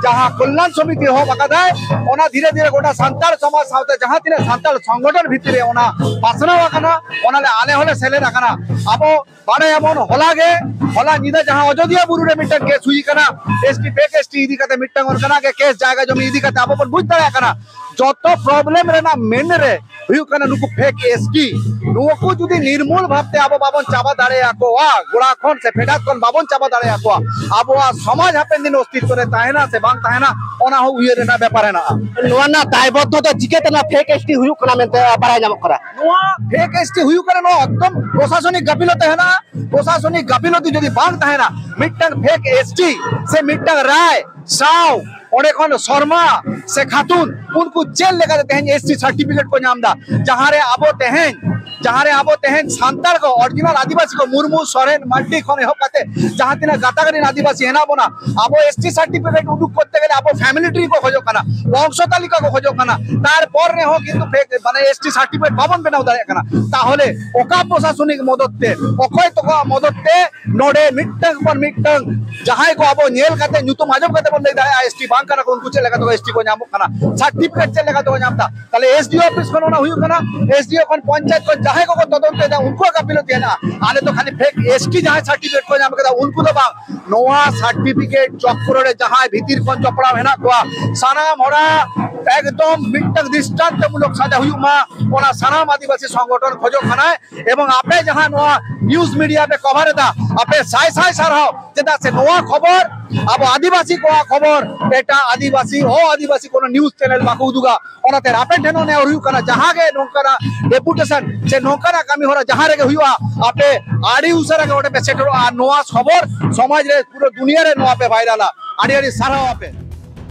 ᱡᱟᱦᱟᱸ ᱠᱚᱞᱭᱟᱱ ᱥᱚᱢᱤᱛᱤ ᱮᱦᱚᱵ ᱟᱠᱟᱫᱟᱭ, ᱚᱱᱟ ᱫᱷᱤᱨᱮ ᱫᱷᱤᱨᱮ ᱜᱚᱴᱟ ᱥᱟᱱᱛᱟᱲ ᱥᱚᱢᱟᱡᱽ ᱥᱟᱶᱛᱮ ᱡᱟᱦᱟᱸ ᱛᱤᱱᱟᱹᱜ ᱥᱟᱱᱛᱟᱲ ᱥᱚᱝᱜᱚᱴᱷᱚᱱ ᱵᱷᱤᱛᱤᱨ ᱨᱮ ᱚᱱᱟ ᱯᱟᱥᱱᱟᱣ ᱟᱠᱟᱱᱟ, ᱚᱱᱟ ᱞᱮ ᱟᱞᱮ ᱦᱚᱸᱞᱮ ᱥᱮᱞᱮᱫ ᱟᱠᱟᱱᱟ᱾ ᱟᱵᱚ ᱵᱟᱲᱟᱭᱟᱵᱚᱱ, ᱦᱚᱞᱟ ᱜᱮ, ᱦᱚᱞᱟ ᱧᱤᱫᱟᱹ ᱡᱟᱦᱟᱸ ᱚᱡᱚᱫᱤᱭᱟᱹ ᱵᱩᱨᱩ ᱨᱮ ᱢᱤᱫᱴᱟᱝ ᱠᱮᱥ ᱦᱩᱭ ᱟᱠᱟᱱᱟ, ᱮᱥᱴᱤ, ᱯᱷᱮᱠ ᱮᱥᱴᱤ ᱤᱫᱤ ᱠᱟᱛᱮ ᱢᱤᱫᱴᱟᱝ ᱚᱱᱠᱟᱱᱟᱜ ᱜᱮ ᱠᱮᱥ ᱡᱟᱭᱜᱟ ᱡᱚᱢᱤ ᱤᱫᱤ ᱠᱟᱛᱮ ᱟᱵᱚ ᱵᱚᱱ ᱵᱩᱡᱽ ᱫᱟᱲᱮᱭᱟᱜ ᱠᱟᱱᱟ᱾ ᱡᱚᱛᱚ ᱯᱨᱚᱵᱞᱮᱢ ᱨᱮᱱᱟᱜ ᱢᱮᱱ ᱨᱮ ᱦᱩᱭᱩᱜ ᱠᱟᱱᱟ ᱱᱩᱠᱩ ᱯᱷᱮᱠ ᱮᱥᱴᱤ᱾ ᱱᱩᱠᱩ ᱡᱩᱫᱤ ᱱᱤᱨᱢᱩᱞ ᱵᱷᱟᱵᱛᱮ ᱟᱵᱚ ᱵᱟᱵᱚᱱ ᱪᱟᱵᱟ ᱫᱟᱲᱮᱭᱟᱠᱚᱣᱟ, ᱜᱚᱲᱟ ᱠᱷᱚᱱ ᱥᱮ ᱯᱷᱮᱰᱟᱛ ᱠᱷᱚᱱ ᱵᱟᱵᱚᱱ ᱪᱟᱵᱟ ᱫᱟᱲᱮᱭᱟᱠᱚᱣᱟ, ᱟᱵᱚᱣᱟᱜ ᱥᱚᱢᱟᱡᱽ ᱦᱟᱯᱮᱱ ᱫᱤᱱ ᱚᱥᱛᱤᱛᱣᱚ ᱨᱮ ᱛᱟᱦᱮᱱᱟ ᱥᱮ ᱵᱟᱝ ᱛᱟᱦᱮᱱᱟ, ᱚᱱᱟ ᱦᱚᱸ ᱩᱭᱦᱟᱹᱨ ᱨᱮᱱᱟᱜ ᱵᱮᱯᱟᱨ ᱦᱮᱱᱟᱜᱼᱟ᱾ ᱱᱚᱣᱟ ᱨᱮᱱᱟᱜ ᱫᱟᱭᱵᱚᱫᱽᱫᱷᱚ ᱫᱚ ᱪᱤᱠᱟᱹᱛᱮ ᱱᱚᱣᱟ ᱯᱷᱮᱠ ᱮᱥᱴᱤ ᱦᱩᱭᱩᱜ ᱠᱟᱱᱟ ᱢᱮᱱᱛᱮ ᱵᱟᱲᱟᱭ ᱧᱟᱢᱚᱜ ᱠᱟᱱᱟ? ᱱᱚᱣᱟ ᱯᱷᱮᱠ ᱮᱥᱴᱤ ᱦᱩᱭᱩᱜ ᱠᱟᱱᱟ, ᱱᱚᱣᱟ ᱮᱠᱫᱚᱢ ᱯᱨᱚᱥᱟᱥᱚᱱᱤᱠ ᱜᱟᱯᱷᱤᱞᱚᱛᱤ ᱦᱮᱱᱟᱜᱼᱟ᱾ ᱯᱨᱚᱥᱟᱥᱚᱱᱤᱠ ᱜᱟᱯᱷᱤᱞᱚᱛᱤ ᱡᱩᱫᱤ ᱵᱟᱝ ᱛᱟᱦᱮᱱᱟ, ᱢᱤᱫᱴᱟᱝ ᱯᱷᱮᱠ ᱮᱥᱴᱤ ᱥᱮ ᱢᱤᱫᱴᱟᱝ ᱨᱟᱭ ᱥᱟᱶ ᱚᱸᱰᱮ ᱠᱷᱚᱱ ᱥᱚᱨᱢᱟ ᱥᱮ ᱠᱷᱟᱛᱩᱱ, ᱩᱱᱠᱩ ᱪᱮᱫ ᱞᱮᱠᱟᱛᱮ ᱛᱮᱦᱮᱧ ᱮᱥᱴᱤ ᱥᱟᱨᱴᱤᱯᱷᱤᱠᱮᱴ ᱠᱚ ᱧᱟᱢ ᱮᱫᱟ? ᱡᱟᱦᱟᱸᱨᱮ ᱟᱵᱚ ᱛᱮᱦᱮᱧ, ᱡᱟᱦᱟᱸᱨᱮ ᱟᱵᱚ ᱛᱮᱦᱮᱧ ᱥᱟᱱᱛᱟᱲ ᱠᱚ, ᱚᱨᱤᱡᱤᱱᱟᱞ ᱟᱹᱫᱤᱵᱟᱹᱥᱤ ᱠᱚ, ᱢᱩᱨᱢᱩ, ᱥᱚᱨᱮᱱ, ᱢᱟᱨᱰᱤ ᱠᱷᱚᱱ ᱮᱦᱚᱵ ᱠᱟᱛᱮ ᱡᱟᱦᱟᱸ ᱛᱤᱱᱟᱹᱜ ᱜᱟᱛᱟᱠ ᱨᱮᱱ ᱟᱹᱫᱤᱵᱟᱹᱥᱤ ᱦᱮᱱᱟᱜ ᱵᱚᱱᱟ, ᱟᱵᱚ ᱮᱥᱴᱤ ᱥᱟᱨᱴᱤᱯᱷᱤᱠᱮᱴ ᱩᱰᱩᱠ ᱠᱚᱨᱛᱮ ᱜᱮᱞᱮ ᱟᱵᱚ ᱯᱷᱮᱢᱤᱞᱤ ᱴᱨᱤ ᱠᱚ ᱠᱷᱚᱡᱚᱜ ᱠᱟᱱᱟ, ᱵᱚᱝᱥᱚ ᱛᱟᱹᱞᱤᱠᱟ ᱠᱚ ᱠᱷᱚᱡᱚᱜ ᱠᱟᱱᱟ, ᱛᱟᱨᱯᱚᱨ ᱨᱮᱦᱚᱸ ᱠᱤᱱᱛᱩ ᱯᱷᱮᱠ, ᱢᱟᱱᱮ, ᱮᱥᱴᱤ ᱥᱟᱨᱴᱤᱯᱷᱤᱠᱮᱴ ᱵᱟᱵᱚᱱ ᱵᱮᱱᱟᱣ ᱫᱟᱲᱮᱭᱟᱜ ᱠᱟᱱᱟ᱾ ᱛᱟᱦᱚᱞᱮ ᱚᱠᱟ ᱯᱨᱚᱥᱟᱥᱚᱱᱤᱠ ᱢᱚᱫᱚᱛ ᱛᱮ, ᱚᱠᱚᱭ ᱛᱟᱠᱚᱣᱟᱜ ᱢᱚᱫᱚᱛ ᱛᱮ ᱱᱚᱰᱮ ᱢᱤᱫᱴᱟᱝ ᱯᱚᱨ ᱢᱤᱫᱴᱟᱝ ᱡᱟᱦᱟᱸᱭ ᱠᱚ ᱟᱵᱚ ᱧᱮᱞ ᱠᱟᱛᱮ, ᱧᱩᱛᱩᱢ ᱟᱸᱡᱚᱢ ᱠᱟᱛᱮ ᱵᱚᱱ ᱞᱟᱹᱭ ᱫᱟᱲᱮᱭᱟᱜᱼᱟ, ᱮᱥᱴᱤ ᱵᱟᱝ ᱠᱟᱱᱟ ᱠᱚ, ᱩᱱᱠᱩ ᱪᱮᱫ ᱞᱮᱠᱟ ᱛᱮᱠᱚ ᱮᱥᱴᱤ ᱠᱚ ᱧᱟᱢᱚᱜ ᱠᱟᱱᱟ, ᱥᱟᱨᱴᱤᱯᱷᱤᱠᱮᱴ ᱪᱮᱫ ᱞᱮᱠᱟ ᱛᱮᱠᱚ ᱧᱟᱢ ᱮᱫᱟ? ᱛᱟᱦᱞᱮ ᱮᱥᱰᱤᱳ ᱚᱯᱷᱤᱥ ᱠᱷᱚᱱ ᱚᱱᱟ ᱦᱩᱭᱩᱜ ᱠᱟᱱᱟ, ᱮᱥᱰᱤᱳ ᱠᱷᱚᱱ ᱯᱚᱧᱪᱟᱭᱮᱛ ᱠᱷᱚᱱ ᱡᱟᱦᱟᱸᱭ ᱠᱚᱠᱚ ᱛᱚᱫᱚᱱᱛᱚᱭᱮᱫᱟ, ᱩᱱᱠᱩᱣᱟᱜ ᱜᱟᱯᱷᱤᱞᱚᱛᱤ ᱦᱮᱱᱟᱜᱼᱟ᱾ ᱟᱞᱮ ᱫᱚ ᱠᱷᱟᱹᱞᱤ ᱯᱷᱮᱠ ᱮᱥᱴᱤ ᱡᱟᱦᱟᱸᱭ ᱥᱟᱨᱴᱤᱯᱷᱤᱠᱮᱴ ᱠᱚ ᱧᱟᱢ ᱠᱟᱫᱟ, ᱩᱱᱠᱩ ᱫᱚ ᱵᱟᱝ, ᱱᱚᱣᱟ ᱥᱟᱨᱴᱤᱯᱷᱤᱠᱮᱴ ᱪᱚᱠᱨᱚ ᱨᱮ ᱡᱟᱦᱟᱸᱭ ᱵᱷᱤᱛᱤᱨ ᱠᱷᱚᱱ ᱡᱚᱯᱲᱟᱣ ᱦᱮᱱᱟᱜ ᱠᱚᱣᱟ, ᱥᱟᱱᱟᱢ ᱦᱚᱲᱟᱜ ᱮᱠᱫᱚᱢ ᱢᱤᱫᱴᱟᱝ ᱫᱨᱤᱥᱴᱟᱱᱛᱚᱢᱩᱞᱚᱠ ᱥᱟᱡᱟ ᱦᱩᱭᱩᱜ ᱢᱟ, ᱚᱱᱟ ᱥᱟᱱᱟᱢ ᱟᱹᱫᱤᱵᱟᱹᱥᱤ ᱥᱚᱝᱜᱚᱴᱷᱚᱱ ᱠᱷᱚᱡᱚᱜ ᱠᱟᱱᱟᱭ᱾ ᱮᱵᱚᱝ ᱟᱯᱮ ᱡᱟᱦᱟᱸ ᱱᱚᱣᱟ ᱱᱤᱭᱩᱡᱽ ᱢᱤᱰᱤᱭᱟ ᱯᱮ ᱠᱚᱵᱷᱟᱨ ᱮᱫᱟ, ᱟᱯᱮ ᱥᱟᱭ ᱥᱟᱭ ᱥᱟᱨᱦᱟᱣ, ᱪᱮᱫᱟᱜ ᱥᱮ ᱱᱚᱣᱟ ᱠᱷᱚᱵᱚᱨ ᱟᱵᱚ ᱟᱹᱫᱤᱵᱟᱹᱥᱤ ᱠᱚᱣᱟᱜ ᱠᱷᱚᱵᱚᱨ ᱮᱴᱟᱜ ᱟᱹᱫᱤᱵᱟᱹᱥᱤ, ᱚ ᱟᱹᱫᱤᱵᱟᱥᱤ ᱠᱚ ᱱᱤᱭᱩᱡᱽ ᱪᱮᱱᱮᱞ ᱵᱟᱠᱚ ᱩᱫᱩᱜᱟ᱾ ᱚᱱᱟᱛᱮ ᱟᱯᱮ ᱴᱷᱮᱱ ᱦᱚᱸ ᱱᱮᱦᱚᱨ ᱦᱩᱭᱩᱜ ᱠᱟᱱᱟ, ᱡᱟᱦᱟᱸ ᱜᱮ ᱱᱚᱝᱠᱟᱱᱟᱜ ᱰᱮᱯᱩᱴᱮᱥᱚᱱ ᱥᱮ ᱱᱚᱝᱠᱟᱱᱟᱜ ᱠᱟᱹᱢᱤ ᱦᱚᱨᱟ ᱡᱟᱦᱟᱸ ᱨᱮᱜᱮ ᱦᱩᱭᱩᱜᱼᱟ, ᱟᱯᱮ ᱟᱹᱰᱤ ᱩᱥᱟᱹᱨᱟ ᱜᱮ ᱚᱸᱰᱮ ᱯᱮ ᱥᱮᱴᱮᱨᱚᱜᱼᱟ ᱟᱨ ᱱᱚᱣᱟ ᱠᱷᱚᱵᱚᱨ ᱥᱚᱢᱟᱡᱽ ᱨᱮ, ᱯᱩᱨᱟᱹ ᱫᱩᱱᱤᱭᱟᱹ ᱨᱮ ᱱᱚᱣᱟ ᱯᱮ ᱵᱷᱟᱭᱨᱟᱞᱟ᱾ ᱟᱹᱰᱤ ᱟᱹᱰᱤ ᱥᱟᱨᱦᱟᱣ ᱟᱯᱮ᱾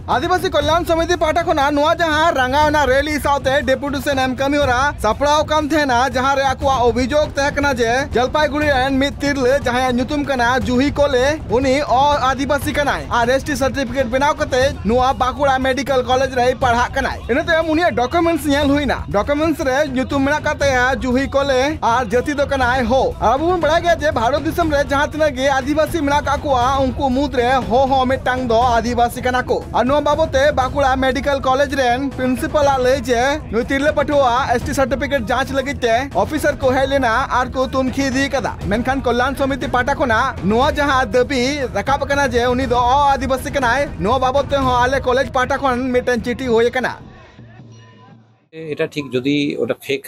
ᱟᱹᱫᱤᱵᱟᱹᱥᱤ ᱠᱚᱞᱭᱟᱱ ᱥᱚᱢᱤᱛᱤ ᱯᱟᱦᱴᱟ ᱠᱷᱚᱱᱟᱜ ᱱᱚᱣᱟ ᱡᱟᱦᱟᱸ ᱨᱟᱸᱜᱟᱣᱱᱟ ᱨᱮᱞᱤ ᱥᱟᱶᱛᱮ ᱰᱮᱯᱩᱴᱮᱥᱚᱱ ᱮᱢ ᱠᱟᱹᱢᱤ ᱦᱚᱨᱟ ᱥᱟᱯᱲᱟᱣ ᱠᱟᱱ ᱛᱟᱦᱮᱱᱟ, ᱡᱟᱦᱟᱸ ᱨᱮ ᱟᱠᱚᱣᱟᱜ ᱚᱵᱷᱤᱡᱳᱜᱽ ᱛᱟᱦᱮᱸ ᱠᱟᱱᱟ ᱡᱮ ᱡᱚᱞᱯᱟᱭᱜᱩᱲᱤ ᱨᱮᱱ ᱢᱤᱫ ᱛᱤᱨᱞᱟᱹ ᱡᱟᱦᱟᱸᱭᱟᱜ ᱧᱩᱛᱩᱢ ᱠᱟᱱᱟ ᱡᱩᱦᱤ ᱠᱚᱞᱮ, ᱩᱱᱤ ᱚ ᱟᱹᱫᱤᱵᱟᱹᱥᱤ ᱠᱟᱱᱟᱭ ᱟᱨ ᱮᱥ ᱴᱤ ᱥᱟᱨᱴᱤᱯᱷᱤᱠᱮᱴ ᱵᱮᱱᱟᱣ ᱠᱟᱛᱮ ᱱᱚᱣᱟ ᱵᱟᱸᱠᱩᱲᱟ ᱢᱮᱰᱤᱠᱮᱞ ᱠᱚᱞᱮᱡᱽ ᱨᱮᱭ ᱯᱟᱲᱦᱟᱜ ᱠᱟᱱᱟᱭ᱾ ᱤᱱᱟᱹ ᱛᱟᱭᱚᱢ ᱩᱱᱤᱭᱟᱜ ᱰᱚᱠᱩᱢᱮᱱᱴᱥ ᱧᱮᱞ ᱦᱩᱭᱱᱟ᱾ ᱰᱚᱠᱩᱢᱮᱱᱴᱥ ᱨᱮ ᱧᱩᱛᱩᱢ ᱢᱮᱱᱟᱜ ᱠᱟᱜ ᱛᱟᱭᱟ ᱡᱩᱦᱤ ᱠᱚᱞᱮ ᱟᱨ ᱡᱟᱹᱛᱤ ᱫᱚ ᱠᱟᱱᱟᱭ ᱦᱳ᱾ ᱟᱨ ᱟᱵᱚ ᱵᱚᱱ ᱵᱟᱲᱟᱭ ᱜᱮᱭᱟ ᱡᱮ ᱵᱷᱟᱨᱚᱛ ᱫᱤᱥᱚᱢ ᱨᱮ ᱡᱟᱦᱟᱸ ᱛᱤᱱᱟᱹᱜ ᱜᱮ ᱟᱹᱫᱤᱵᱟᱹᱥᱤ ᱢᱮᱱᱟᱜ ᱠᱟᱜ ᱠᱚᱣᱟ, ᱩᱱᱠᱩ ᱢᱩᱫᱽ ᱨᱮ ᱦᱳ ᱦᱚᱸ ᱢᱤᱫᱴᱟᱝ ᱫᱚ ᱟᱹᱫᱤᱵᱟᱹᱥᱤ ᱠᱟᱱᱟ ᱠᱚ᱾ ᱟᱨ ᱱᱚᱣᱟ ᱵᱟᱵᱚᱫ ᱛᱮ ᱵᱟᱸᱠᱩᱲᱟ ᱢᱮᱰᱤᱠᱮᱞ ᱠᱚᱞᱮᱡᱽ ᱨᱮᱱ ᱯᱨᱤᱱᱥᱤᱯᱟᱞ ᱟᱜ ᱞᱟᱹᱭ ᱡᱮ ᱱᱩᱭ ᱛᱤᱨᱞᱟᱹ ᱯᱟᱹᱴᱷᱩᱣᱟᱹ ᱟᱜ ᱮᱥ ᱴᱤ ᱥᱟᱨᱴᱤᱯᱷᱤᱠᱮᱴ ᱡᱟᱸᱪ ᱞᱟᱹᱜᱤᱫ ᱛᱮ ᱚᱯᱷᱤᱥᱟᱨ ᱠᱚ ᱦᱮᱡ ᱞᱮᱱᱟ ᱟᱨ ᱠᱚ ᱛᱩᱱᱠᱷᱤ ᱤᱫᱤ ᱠᱟᱫᱟ᱾ ᱢᱮᱱᱠᱷᱟᱱ ᱠᱚᱞᱭᱟᱱ ᱥᱚᱢᱤᱛᱤ ᱯᱟᱦᱴᱟ ᱠᱷᱚᱱᱟᱜ ᱱᱚᱣᱟ ᱡᱟᱦᱟᱸ ᱫᱟᱹᱵᱤ ᱨᱟᱠᱟᱵ ᱟᱠᱟᱱᱟ ᱡᱮ ᱩᱱᱤ ᱫᱚ ᱚ ᱟᱹᱫᱤᱵᱟᱹᱥᱤ ᱠᱟᱱᱟᱭ, ᱱᱚᱣᱟ ᱵᱟᱵᱚᱫ ᱛᱮᱦᱚᱸ ᱟᱞᱮ ᱠᱚᱞᱮᱡᱽ ᱯᱟᱦᱴᱟ ᱠᱷᱚᱱ ᱢᱤᱫᱴᱮᱱ ᱪᱤᱴᱷᱤ ᱦᱩᱭ ᱟᱠᱟᱱᱟ᱾ এটা ঠিক, যদি ওটা ফেক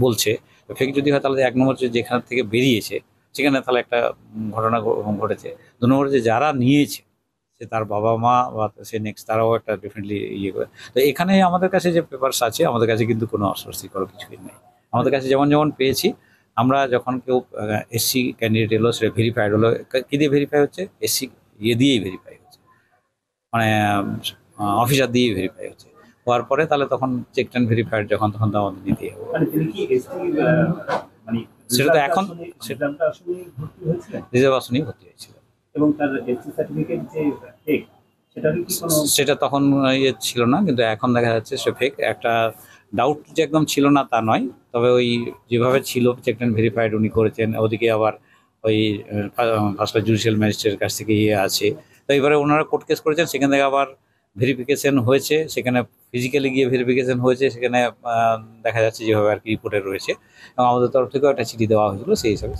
বলছে, ফেক যদি হয়, তাহলে এক নম্বর যে যেখান থেকে বেরিয়েছে সেখানে তাহলে একটা উম, ঘটনা ঘ- ঘটেছে। দু নম্বর যে যারা নিয়েছে, সে তার বাবা মা বা সে নেক্সট, তারাও একটা ডেফিনেটলি ইয়ে করে। তো এখানে আমাদের কাছে যে পেপারস আছে, আমাদের কাছে কিন্তু কোনো আশ্বস্তিকর কিছুই নেই। আমাদের কাছে যেমন যেমন পেয়েছি, আমরা যখন কেউ এসসি ক্যান্ডিডেট এলো, সেটা ভেরিফাইড হলো। কা- কি দিয়ে ভেরিফাই হচ্ছে? এসসি ইয়ে দিয়েই ভেরিফাই হচ্ছে, মানে অফিসার দিয়েই ভেরিফাই হচ্ছে। হওয়ার পরে তাহলে তখন চেক টেন ভেরিফাইড যখন, তখন তো আমাদের নিতেই হবে। মানে তিনি কি এসটি মানে সেটা তো এখন রিজার্ভেশনে ভর্তি হয়েছিলেন? রিজার্ভেশনেই ভর্তি হয়েছিল। এবং তার এসটি সার্টিফিকেট যে ফেক, সেটারও কি কোনো সেটা তখন ইয়ে ছিল না, কিন্তু এখন দেখা যাচ্ছে সে ফেক। একটা ডাউট যে একদম ছিল না তা নয়, তবে ওই যেভাবে ছিল চেক টেন ভেরিফাইড উনি করেছেন, ওদিকে আবার ওই ফার্স্ট জুডিশিয়াল ম্যাজিস্ট্রেটের কাছ থেকে ইয়ে আছে। তো এবারে ওনারা কোর্ট কেস করেছেন, সেখান থেকে আবার ভেরিফিকেশন হয়েছে, সেখানে ফিজিক্যালি গিয়ে ভেরিফিকেশন হয়েছে, সেখানে আহ, দেখা যাচ্ছে যেভাবে আর কি রিপোর্টে রয়েছে, এবং আমাদের তরফ থেকেও একটা চিঠি দেওয়া হয়েছিল সেই হিসাবে।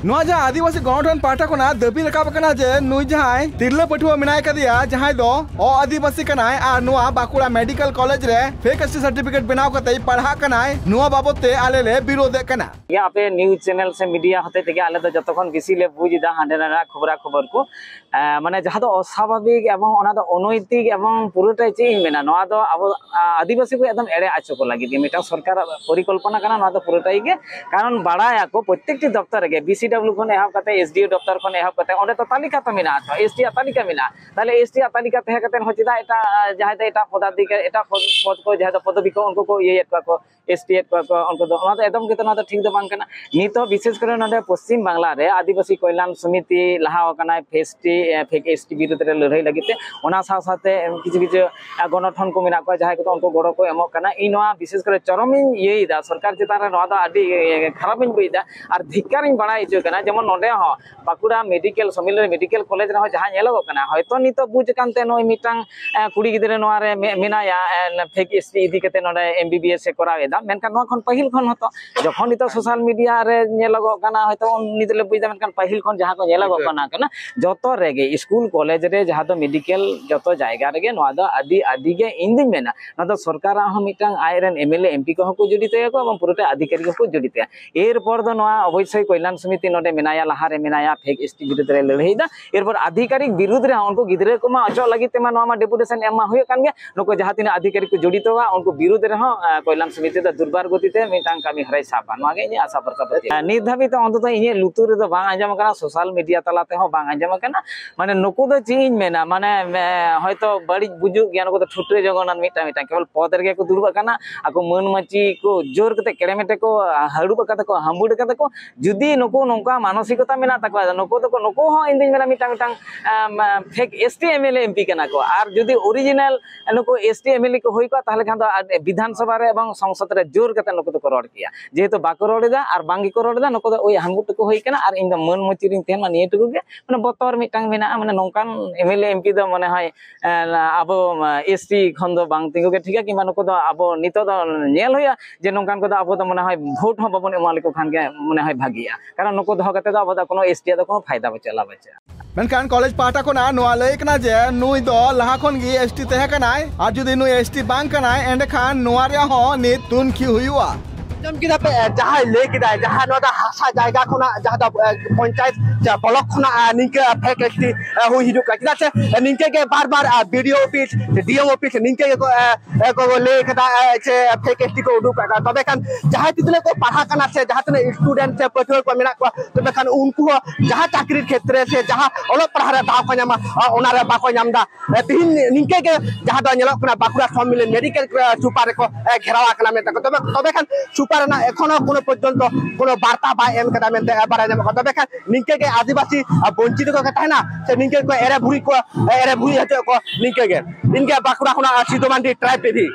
ᱱᱚᱣᱟ ᱡᱟᱦᱟᱸ ᱟᱹᱫᱤᱵᱟᱹᱥᱤ ᱜᱚᱱᱚᱴᱷᱚᱱ ᱯᱟᱦᱴᱟ ᱠᱷᱚᱱᱟᱜ ᱫᱟᱹᱵᱤ ᱨᱟᱠᱟᱵ ᱟᱠᱟᱱᱟ ᱡᱮ ᱱᱩᱭ ᱡᱟᱦᱟᱸᱭ ᱛᱤᱨᱞᱟᱹ ᱯᱟᱹᱴᱷᱩᱣᱟᱹ ᱢᱮᱱᱟᱭ ᱠᱟᱫᱮᱭᱟ, ᱡᱟᱦᱟᱸᱭ ᱫᱚ ᱚ ᱟᱹᱫᱤᱵᱟᱹᱥᱤ ᱠᱟᱱᱟᱭ ᱟᱨ ᱱᱚᱣᱟ ᱵᱟᱸᱠᱩᱲᱟ ᱢᱮᱰᱤᱠᱮᱞ ᱠᱚᱞᱮᱡᱽ ᱨᱮ ᱯᱷᱮᱠ ᱮᱥ ᱴᱤ ᱥᱟᱨᱴᱤᱯᱷᱤᱠᱮᱴ ᱵᱮᱱᱟᱣ ᱠᱟᱛᱮᱭ ᱯᱟᱲᱦᱟᱜ ᱠᱟᱱᱟᱭ, ᱱᱚᱣᱟ ᱵᱟᱵᱚᱫ ᱛᱮ ᱟᱞᱮ ᱞᱮ ᱵᱤᱨᱳᱫᱮᱫ ᱠᱟᱱᱟ᱾ ᱜᱮ ᱟᱯᱮ ᱱᱤᱭᱩᱡᱽ ᱪᱮᱱᱮᱞ ᱥᱮ ᱢᱤᱰᱤᱭᱟ ᱦᱚᱛᱮ ᱛᱮᱜᱮ ᱟᱞᱮ ᱫᱚ ᱡᱚᱛᱚ ᱠᱷᱚᱱ ᱵᱮᱥᱤ ᱞᱮ ᱵᱩᱡᱽ ᱮᱫᱟ ᱦᱟᱸᱰᱮ ᱱᱟᱰᱮᱱᱟᱜ ᱠᱷᱚᱵᱽᱨᱟ ᱠᱷᱚᱵᱚᱨ ᱠᱚ᱾ ᱮᱸ, ᱢᱟᱱᱮ ᱡᱟᱦᱟᱸ ᱫᱚ ᱚᱥᱟᱵᱷᱟᱵᱤᱠ ᱮᱵᱚᱝ ᱚᱱᱟ ᱫᱚ ᱚᱱᱚᱭᱛᱤᱠ ᱮᱵᱚᱝ ᱯᱩᱨᱟᱹᱴᱟᱭ ᱪᱮᱫ ᱤᱧ ᱢᱮᱱᱟ, ᱱᱚᱣᱟ ᱫᱚ ᱟᱵᱚ ᱟ, ᱟᱹᱫᱤᱵᱟᱹᱥᱤ ᱠᱚ ᱮᱠᱫᱚᱢ ᱮᱲᱮ ᱦᱚᱪᱚ ᱠᱚ ᱞᱟᱹᱜᱤᱫ ᱜᱮ ᱢᱤᱫᱴᱟᱝ ᱥᱚᱨᱠᱟᱨᱟᱜ ᱯᱚᱨᱤᱠᱚᱞᱯᱚᱱᱟ ᱠᱟᱱᱟ᱾ ᱱᱚᱣᱟ ᱫᱚ ᱯᱩᱨᱟᱹᱴᱟᱭ ᱜᱮ, ᱠᱟᱨᱚᱱ ᱵᱟᱲᱟᱭᱟᱠᱚ ᱯᱨᱚᱛᱛᱮᱠᱴᱤ ᱫᱚᱯᱛᱚᱨ ᱨᱮᱜᱮ ᱵᱤᱥᱤ ᱰᱟᱵᱞᱤᱭᱩ ᱠᱷᱚᱱ ᱮᱦᱚᱵ ᱠᱟᱛᱮ, ᱮᱥ ᱰᱤ ᱳ ᱫᱚᱯᱛᱚᱨ ᱠᱷᱚᱱ ᱮᱦᱚᱵ ᱠᱟᱛᱮ, ᱚᱸᱰᱮ ᱛᱚ ᱛᱟᱹᱞᱤᱠᱟ ᱛᱚ ᱢᱮᱱᱟᱜᱼᱟ, ᱛᱚ ᱮᱥ ᱴᱤ ᱟᱜ ᱛᱟᱹᱞᱤᱠᱟ ᱢᱮᱱᱟᱜᱼᱟ᱾ ᱛᱟᱦᱚᱞᱮ ᱮᱥ ᱴᱤ ᱟᱜ ᱛᱟᱹᱞᱤᱠᱟ ᱛᱟᱦᱮᱸ ᱠᱟᱛᱮ ᱦᱚᱸ ᱪᱮᱫᱟᱜ ᱮᱴᱟᱜ, ᱟᱸ, ᱡᱟᱦᱟᱸᱭ ᱫᱚ ᱮᱴᱟᱜ ᱯᱚᱫᱟᱫᱷᱤᱠᱟᱨᱤ, ᱮᱴᱟᱜ ᱯᱚᱫ, ᱯᱚᱫ ᱠᱚ, ᱡᱟᱦᱟᱸᱭ ᱫᱚ ᱯᱚᱫᱚᱵᱤ ᱠᱚ, ᱩᱱᱠᱩ ᱠᱚ ᱤᱭᱟᱹᱭᱮᱫ ᱠᱚᱣᱟ ᱠᱚ, ᱮᱥ ᱴᱤ ᱮᱫ ᱠᱚᱣᱟ ᱠᱚ, ᱩᱱᱠᱩ ᱫᱚ, ᱚᱱᱟ ᱫᱚ ᱮᱠᱫᱚᱢ ᱜᱮᱛᱚ ᱱᱚᱣᱟ ᱫᱚ ᱴᱷᱤᱠ ᱫᱚ ᱵᱟᱝ ᱠᱟᱱᱟ᱾ ᱱᱤᱛ ᱦᱚᱸ ᱵᱤᱥᱮᱥ ᱠᱚᱨᱮ ᱱᱚᱰᱮ ᱯᱚᱥᱪᱤᱢ ᱵᱟᱝᱞᱟ ᱨᱮ ᱟᱹᱫᱤᱵᱟᱹᱥᱤ ᱠᱚᱞᱭᱟᱱ ᱥᱚᱢᱤᱛᱤ ᱞᱟᱦᱟ ᱟᱠᱟᱱᱟᱭ ᱯᱷᱮᱠ ᱮᱥ ᱴᱤ, ᱮ, ᱯᱷᱮᱠ ᱮᱥ ᱴᱤ ᱵᱤᱨᱩᱫᱷ ᱨᱮ ᱞᱟᱹᱲᱦᱟᱹᱭ ᱞᱟᱹᱜᱤᱫ ᱛᱮ᱾ ᱚᱱᱟ ᱥᱟᱶ ᱥᱟᱶᱛᱮ, ᱮᱢ, ᱠᱤᱪᱷᱩ ᱠᱤᱪᱷᱩ, ᱮ, ᱜᱚᱱᱚᱴᱷᱚᱱ ᱠᱚ ᱢᱮᱱᱟᱜ ᱠᱚᱣᱟ, ᱡᱟᱦᱟᱸᱭ ᱠᱚᱫᱚ ᱩᱱᱠᱩ ᱜᱚᱲᱚ ᱠᱚ ᱮᱢᱚᱜ ᱠᱟᱱᱟ᱾ ᱤᱧ ᱱᱚᱣᱟ ᱵᱤᱥᱮᱥ ᱠᱚᱨᱮ ᱪᱚᱨᱚᱢᱤᱧ ᱤᱭᱟᱹᱭᱮᱫᱟ, ᱥᱚᱨᱠᱟᱨ ᱪᱮᱛᱟᱱ ᱨᱮ ᱱᱚᱣᱟ ᱫᱚ ᱟᱹᱰᱤ, ᱮ, ᱠᱷᱟᱨᱟᱯᱤᱧ ᱵᱩᱡᱽᱫᱟ᱾ ᱟᱨ ᱫᱷᱤᱠᱠᱟᱨᱤᱧ ᱵᱟᱲᱟᱭ ᱦᱚᱪᱚ ᱠᱟᱱᱟ, ᱡᱮᱢᱚᱱ ᱱᱚᱰᱮ ᱦᱚᱸ ᱵᱟᱸᱠᱩᱲᱟ ᱢᱮᱰᱤᱠᱮᱞ, ᱥᱚᱢᱤᱞᱚᱱᱤ ᱢᱮᱰᱤᱠᱮᱞ ᱠᱚᱞᱮᱡᱽ ᱨᱮᱦᱚᱸ ᱡᱟᱦᱟᱸ ᱧᱮᱞᱚᱜᱚᱜ ᱠᱟᱱᱟ, ᱦᱚᱭᱛᱚ ᱱᱤᱛᱚᱜ ᱵᱩᱡᱽ ᱟᱠᱟᱱ ᱛᱮ ᱱᱩᱭ ᱢᱤᱫᱴᱟᱝ, ᱮ, ᱠᱩᱲᱤ ᱜᱤᱫᱽᱨᱟᱹ ᱱᱚᱣᱟ ᱨᱮ ᱢᱮ-, ᱢᱮᱱᱟᱭᱟ, ᱮ, ᱯᱷᱮᱠ ᱮᱥ ᱴᱤ ᱤᱫᱤ ᱠᱟᱛᱮ ᱱᱚᱰᱮ M B B S A ᱠᱚᱨᱟᱣ ᱮᱫᱟ᱾ ᱢᱮᱱᱠᱷᱟᱱ ᱱᱚᱣᱟ ᱠᱷᱚᱱ ᱯᱟᱹᱦᱤᱞ ᱠᱷᱚᱱ ᱦᱚᱸᱛᱚ, ᱡᱚᱠᱷᱚᱱ ᱱᱤᱛᱚᱜ ᱥᱳᱥᱟᱞ ᱢᱤᱰᱤᱭᱟ ᱨᱮ ᱧᱮᱞᱚᱜᱚᱜ ᱠᱟᱱᱟ, ᱦᱚᱭᱛᱚ ᱩᱱ ᱱᱤᱛ ᱞᱮ ᱵᱩᱡᱽ ᱮᱫᱟ, ᱢᱮᱱᱠᱷᱟᱱ ᱯᱟᱹᱦᱤᱞ ᱠᱷᱚᱱ ᱡᱟᱦᱟᱸ ᱠᱚ ᱧᱮᱞᱚᱜᱚᱜ ᱠᱟᱱᱟ, ᱠᱟᱱᱟ, ᱡᱚᱛᱚ ᱨᱮᱜᱮ ᱥᱠᱩᱞ ᱠᱚᱞᱮᱡᱽ ᱨᱮ ᱡᱟᱦᱟᱸ ᱫᱚ ᱢᱮᱰᱤᱠᱮᱞ, ᱡᱚᱛᱚ ᱡᱟᱭᱜᱟ ᱨᱮᱜᱮ ᱱᱚᱣᱟ ᱫᱚ ᱟᱹᱰᱤ, ᱟᱹᱰᱤ ᱜᱮ ᱤᱧ ᱫᱩᱧ ᱢᱮᱱᱟ, ᱱᱚᱣᱟ ᱫᱚ ᱥᱚᱨᱠᱟᱨᱟᱜ ᱦᱚᱸ ᱢᱤᱫᱴᱟᱝ, ᱟᱡ ᱨᱮᱱ M L A, M P ᱠᱚᱦᱚᱸ ᱠᱚ ᱡᱚᱲᱤᱛᱚᱭᱟᱠᱚ ᱮᱵᱚᱝ ᱯᱩᱨᱟᱹᱴᱟ ᱟᱫᱷᱤᱠᱟᱨᱤᱠ ᱦᱚᱸᱠᱚ ᱡᱚᱲᱤᱛᱚᱭᱟ᱾ ᱮᱨᱯᱚᱨ ᱫᱚ ᱱᱚᱣᱟ ᱚᱵᱚᱥᱥᱳᱭ ᱠᱚᱞᱭᱟᱱ ᱥᱚᱢᱤᱛᱤ ᱱᱚᱰᱮ ᱢᱮᱱᱟᱭᱟ, ᱞᱟᱦᱟᱨᱮ ᱢᱮᱱᱟᱭᱟ, ᱯᱷᱮᱠ ᱮᱥ ᱴᱤ ᱵᱤᱨᱩᱫᱷ ᱨᱮ ᱞᱟᱹᱲᱦᱟᱹᱭ ᱮᱫᱟ᱾ ᱮᱨᱯᱚᱨ ᱟᱫᱷᱤᱠᱟᱨᱤᱠ ᱵᱤᱨᱩᱫᱷ ᱨᱮᱦᱚᱸ, ᱩᱱᱠᱩ ᱜᱤᱫᱽᱨᱟᱹ ᱠᱚᱢᱟ ᱚᱪᱚᱜ ᱞᱟᱹᱜᱤᱫ ᱛᱮᱢᱟ ᱱᱚᱣᱟ ᱢᱟ ᱰᱮᱯᱩᱴᱮᱥᱚᱱ ᱮᱢ ᱢᱟ ᱦᱩᱭᱩᱜ ᱠᱟᱱ ᱜᱮ, ᱱᱩᱠᱩ ᱡᱟᱦᱟᱸ ᱛᱤᱱᱟᱹᱜ ᱟᱫᱷᱤᱠᱟᱨᱤᱠ ᱠᱚ ᱡᱚᱲᱤᱛᱚᱜᱼᱟ, ᱩᱱᱠᱩ ᱵᱤᱨᱩᱫᱷ ᱨᱮᱦᱚᱸ, ᱟᱸ, ᱠᱚᱞᱭᱟᱱ ᱥᱚᱢᱤᱛᱤ ᱫᱚ ᱫᱩᱨᱵᱟᱨ ᱜᱚᱛᱤ ᱛᱮ ᱢᱤᱫᱴᱟᱝ ᱠᱟᱹᱢᱤ ᱦᱚᱨᱟᱭ ᱥᱟᱵᱟ᱾ ᱱᱚᱣᱟ ᱜᱮ ᱤᱧᱟᱹᱜ ᱟᱥᱟ ᱵᱷᱚᱨᱥᱟ ᱯᱟᱹᱛᱭᱟᱹᱣ᱾ ᱱᱤᱛ ᱫᱷᱟᱹᱵᱤᱡ ᱛᱮ ᱚᱱᱛᱚᱛᱚ ᱤᱧᱟᱹᱜ ᱞᱩᱛᱩᱨ ᱨᱮᱫᱚ ᱵᱟᱝ ᱟᱸᱡᱚᱢ ᱟᱠᱟᱱᱟ, ᱥᱳᱥᱟᱞ ᱢᱤᱰᱤᱭᱟ ᱛᱟᱞᱟ ᱛᱮᱦᱚᱸ ᱵᱟᱝ ᱟᱸᱡᱚᱢ ᱟᱠᱟᱱᱟ᱾ ᱢᱟᱱᱮ ᱱᱩᱠᱩ ᱫᱚ ᱪᱮᱫ ᱤᱧ ᱢᱮᱱᱟ, ᱢᱟᱱᱮ, ᱢᱮ-, ᱦᱚᱭᱛᱚ ᱵᱟᱹᱲᱤᱡ ᱵᱩᱡᱩᱜ ᱜᱮᱭᱟ, ᱱᱩᱠᱩ ᱫᱚ ᱴᱷᱩᱴᱨᱟᱹ ᱡᱚᱜᱚᱱᱟᱛ ᱢᱤᱫᱴᱟᱝ ᱢᱤᱫᱴᱟᱝ ᱠᱮᱵᱚᱞ ᱯᱚᱫ ᱨᱮᱜᱮ ᱠᱚ ᱫᱩᱲᱩᱵ ᱟᱠᱟᱱᱟ᱾ ᱟᱠᱚ ᱢᱟᱹᱱ ᱢᱟᱹᱪᱤ ᱠᱚ ᱡᱳᱨ ᱠᱟᱛᱮ ᱠᱮᱲᱮ ᱢᱮᱴᱮ ᱠᱚ ᱦᱟᱹᱲᱩᱵ ᱟᱠᱟᱫᱟ ᱠᱚ, ᱦᱟᱹᱢᱵᱩᱲ ᱟᱠᱟᱫᱟ ᱠᱚ᱾ ᱡᱩᱫᱤ ᱱᱩᱠᱩ ᱱᱚᱝᱠᱟ ᱢᱟᱱᱚᱥᱤᱠᱚᱛᱟ ᱢᱮᱱᱟᱜ ᱛᱟᱠᱚᱣᱟ, ᱱᱩᱠᱩ ᱫᱚᱠᱚ, ᱱᱩᱠᱩ ᱦᱚᱸ ᱤᱧ ᱫᱩᱧ ᱢᱮᱱᱟ ᱢᱤᱫᱴᱟᱝ, ᱢᱤᱫᱴᱟᱝ, ᱟᱢ, fake S T M L A M P ᱠᱟᱱᱟ ᱠᱚ᱾ ᱟᱨ ᱡᱩᱫᱤ ᱚᱨᱤᱡᱤᱱᱟᱞ ᱱᱩᱠᱩ S T M L A ᱠᱚ ᱦᱩᱭ ᱠᱚᱜᱼᱟ, ᱛᱟᱦᱚᱞᱮ ᱠᱷᱟᱱ ᱫᱚ ᱟᱨ ᱵᱤᱫᱷᱟᱱ ᱥᱚᱵᱷᱟ ᱨᱮ ᱮᱵᱚᱝ ᱥᱚᱝᱥᱚᱫ ᱨᱮ ᱡᱳᱨ ᱠᱟᱛᱮ ᱱᱩᱠᱩ ᱫᱚᱠᱚ ᱨᱚᱲ ᱠᱮᱭᱟ᱾ ᱡᱮᱦᱮᱛᱩ ᱵᱟᱠᱚ ᱨᱚᱲ ᱮᱫᱟ ᱟᱨ ᱵᱟᱝ ᱜᱮᱠᱚ ᱨᱚᱲ ᱮᱫᱟ, ᱱᱩᱠᱩ ᱫᱚ ᱳᱭ ᱦᱟᱹᱢᱵᱩᱲ ᱴᱩᱠᱩ ᱦᱩᱭ ᱠᱟᱱᱟ ᱟᱨ ᱤᱧ ᱫᱚ ᱢᱟᱹᱱ ᱢᱟᱹᱪᱤ ᱨᱤᱧ ᱛᱟᱦᱮᱱ ᱢᱟ, ᱱᱤᱭᱟᱹ ᱴᱩᱠᱩ ᱜᱮ᱾ ᱢᱟᱱᱮ ᱵᱚᱛᱚᱨ ᱢᱤᱫᱴᱟᱝ ᱢᱮᱱᱟᱜᱼᱟ, ᱢᱟᱱᱮ ᱱᱚᱝᱠᱟᱱ M L A M P ᱫᱚ ᱢᱚᱱᱮ ᱦᱚᱭ, ᱮ, ᱟᱵᱚ, ᱮ, ᱮᱥ ᱴᱤ ᱠᱷᱚᱱ ᱫᱚ ᱵᱟᱝ ᱛᱤᱸᱜᱩ ᱜᱮ ᱴᱷᱤᱠᱟ, ᱠᱤᱝᱵᱟ ᱱᱩᱠᱩ ᱫᱚ ᱟᱵᱚ ᱱᱤᱛᱚᱜ ᱫᱚ ᱧᱮᱞ ᱦᱩᱭᱩᱜᱼᱟ ᱡᱮ ᱱᱚᱝᱠᱟᱱ ᱠᱚᱫᱚ ᱟᱵᱚ ᱫᱚ ᱢᱚᱱᱮ ᱦᱚᱭ ᱵᱷᱳᱴ ᱦᱚᱸ ᱵᱟᱵᱚᱱ ᱮᱢᱟ ᱞᱮᱠᱚ ᱠᱷᱟᱱ ᱜᱮ ᱢᱚᱱᱮ ᱦᱚᱭ ᱵᱷᱟᱜᱤᱜᱼᱟ, ᱠᱟᱨᱚᱱ ᱱᱩᱠᱩ ᱫᱚᱦᱚ ᱠᱟᱛᱮ ᱫᱚ ᱟᱵᱚ ᱫᱚ ᱠᱳᱱᱳ ᱮᱥ ᱴᱤ ᱟᱜ ᱫᱚ ᱠᱳᱱᱳ ᱯᱷᱟᱭᱫᱟ ᱵᱟᱹᱪᱩᱜᱼᱟ, ᱞᱟᱵᱷ ᱵᱟᱹᱪᱩᱜᱼᱟ᱾ ᱢᱮᱱᱠᱷᱟᱱ ᱠᱚᱞᱮᱡᱽ ᱯᱟᱦᱴᱟ ᱠᱷᱚᱱᱟᱜ ᱱᱚᱣᱟ ᱞᱟᱹᱭ ᱠᱟᱱᱟ ᱡᱮ ᱱᱩᱭ ᱫᱚ ᱞᱟᱦᱟ ᱠᱷᱚᱱ ᱜᱮ ᱮᱥ ᱴᱤ ᱛᱟᱦᱮᱸ ᱠᱟᱱᱟᱭ, ᱟᱨ ᱡᱩᱫᱤ ᱱᱩᱭ ᱮᱥ ᱴᱤ ᱵᱟᱝ ᱠᱟᱱᱟᱭ, ᱮᱸᱰᱮᱠᱷᱟᱱ ᱱᱚᱣᱟ ᱨᱮᱭᱟᱜ ᱦᱚᱸ ᱱᱤᱛ ᱛᱩᱱᱠᱷᱤ ᱦᱩᱭᱩᱜᱼᱟ᱾ ᱟᱸᱡᱚᱢ ᱠᱮᱫᱟ ᱯᱮ, ᱡᱟᱦᱟᱸᱭ ᱞᱟᱹᱭ ᱠᱮᱫᱟᱭ, ᱡᱟᱦᱟᱸ ᱱᱚᱣᱟ ᱫᱚ ᱦᱟᱥᱟ ᱡᱟᱭᱜᱟ ᱠᱷᱚᱱᱟᱜ, ᱡᱟᱦᱟᱸ ᱫᱚ ᱯᱚᱧᱪᱟᱭᱮᱛ ᱥᱮ ᱵᱞᱚᱠ ᱠᱷᱚᱱᱟᱜ ᱱᱤᱝᱠᱟᱹ ᱯᱷᱮᱠ ᱮᱥ ᱴᱤ ᱦᱩᱭ ᱦᱤᱡᱩᱜ ᱠᱟᱱᱟ᱾ ᱪᱮᱫᱟᱜ ᱥᱮ ᱱᱤᱝᱠᱟᱹ ᱜᱮ ᱵᱟᱨ ᱵᱟᱨ ᱵᱤ ᱰᱤ ᱳ ᱚᱯᱷᱤᱥ, ᱰᱤ ᱮᱢ ᱚᱯᱷᱤᱥ ᱱᱤᱝᱠᱟᱹ ᱜᱮᱠᱚ ᱠᱚ ᱞᱟᱹᱭ ᱠᱟᱫᱟ ᱥᱮ ᱯᱷᱮᱠ ᱮᱥ ᱴᱤ ᱠᱚ ᱩᱰᱩᱠ ᱠᱟᱫᱟ᱾ ᱛᱚᱵᱮ ᱠᱷᱟᱱ ᱡᱟᱦᱟᱸᱭ ᱛᱤᱱᱟᱹᱜ ᱠᱚ ᱯᱟᱲᱦᱟᱜ ᱠᱟᱱᱟ ᱥᱮ ᱡᱟᱦᱟᱸ ᱛᱤᱱᱟᱹᱜ ᱥᱴᱩᱰᱮᱱᱴ ᱥᱮ ᱯᱟᱹᱴᱷᱩᱣᱟᱹ ᱠᱚ ᱢᱮᱱᱟᱜ ᱠᱚᱣᱟ, ᱛᱚᱵᱮ ᱠᱷᱟᱱ ᱩᱱᱠᱩ ᱦᱚᱸ ᱡᱟᱦᱟᱸ ᱪᱟᱹᱠᱨᱤ ᱠᱷᱮᱛᱨᱮ ᱥᱮ ᱡᱟᱦᱟᱸ ᱚᱞᱚᱜ ᱯᱟᱲᱦᱟᱜ ᱨᱮ ᱫᱟᱣ ᱠᱚ ᱧᱟᱢᱟ, ᱚᱱᱟ ᱨᱮ ᱵᱟᱠᱚ ᱧᱟᱢ ᱮᱫᱟ᱾ ᱛᱤᱦᱤᱧ ᱱᱤᱝᱠᱟᱹ ᱜᱮ ᱡᱟᱦᱟᱸ ᱫᱚ ᱧᱮᱞᱚᱜ ᱠᱟᱱᱟ, ᱵᱟᱸᱠᱩᱲᱟ ᱥᱚᱵ ᱢᱤᱞᱮ ᱢᱮᱰᱤᱠᱮᱞ ᱥᱩᱯᱟᱨ ᱨᱮᱠᱚ ᱜᱷᱮᱨᱟᱣ ᱟᱠᱟᱱᱟ ᱢᱮᱱᱛᱮ ᱠᱚ᱾ ᱛᱚᱵᱮ ᱛᱚᱵᱮ ᱠᱷᱟᱱ ᱥᱩᱯᱟᱨ ᱨᱮᱱᱟᱜ ᱮᱠᱷᱚᱱᱳ ᱠᱳᱱᱳ ᱯᱚᱨᱡᱚᱱᱛᱚ ᱠᱳᱱᱳ ᱵᱟᱨᱛᱟ ᱵᱟᱭ ᱮᱢ ᱠᱟᱫᱟ ᱢᱮᱱᱛᱮ ᱵᱟᱲᱟᱭ ᱧᱟᱢᱚᱜ ᱠᱟᱱᱟ᱾ ᱛᱚᱵᱮ ᱠᱷᱟᱱ ᱱᱤᱝᱠᱟᱹ ᱜᱮ ᱟᱹᱫᱤᱵᱟᱹᱥᱤ ᱵᱚᱧᱪᱤᱛ ᱠᱚ ᱛᱟᱦᱮᱱᱟ ᱥᱮ ᱱᱤᱝᱠᱟᱹ ᱠᱚ ᱮᱲᱮ ᱵᱷᱩᱲᱤ ᱠᱚ ᱮᱲᱮ ᱵᱷᱩᱲᱤ ᱦᱚᱪᱚᱭᱮᱫ ᱠᱚ ᱱᱤᱝᱠᱟᱹ ᱜᱮ᱾ ᱤᱧ ᱜᱮ ᱵᱟᱸᱠᱩᱲᱟ ᱠᱷᱚᱱᱟᱜ ᱥᱤᱫᱷᱩ ᱢᱟᱱᱰᱤ, ᱴᱨᱟᱭᱤᱵᱽ ᱴᱤᱵᱷᱤ᱾